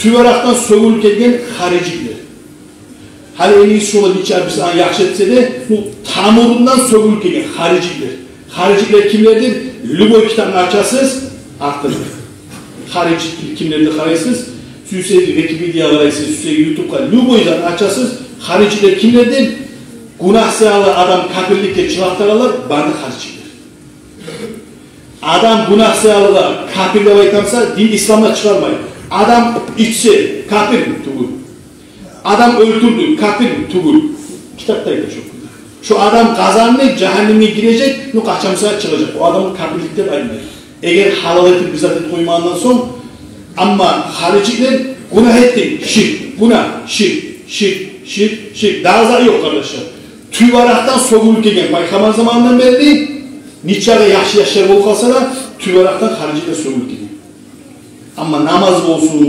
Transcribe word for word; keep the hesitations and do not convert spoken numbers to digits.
Тюберекден сёгюлюп гелген харижитлер. Гьали энни шолар нече биз аны яхшы этсе де, бу тамурундан сёгюлюп гелген харижитлер. Харижитлер кимлердир? Любой китапны ачасыз, артында. Харижитлер кимлердир къарайсыз, сюйсегиз Википедиягъа къарайсыз, сюйсегиз ютубгъа, любой затны ачасыз, харижитлер кимлердир? Гюнагь саялы адамны капирликден чыгъартагъанлар бары да харижитлер. Адам гюнагь саялы да капир деп айтамса, дин исламдан чыгъармай. Адам ичсе, капирми? Тюгюл. Адам оьлтюрдю, капирми? Тюгюл. Китапда айта шо. Шо адам къазанны жагьаннемге гирежек, ну, къачан буса чыгъажакъ. О адам капирлик деп айтмай. Эгер гьалал этип бир зат этип къоймагъандан сонг, амма харижитлер гюнагь этди, ширк, гюнагь, ширк, ширк, ширк, ширк. Дагъы зат ёкъ, къардашлар. Тюберекден сёгюлюп гелген пайхаммар заманындан берли, нечакъы яхшы яшлар болуп къалса да, тюберекден харижитлер сёгюлюп гелген. Амма намаз болсун,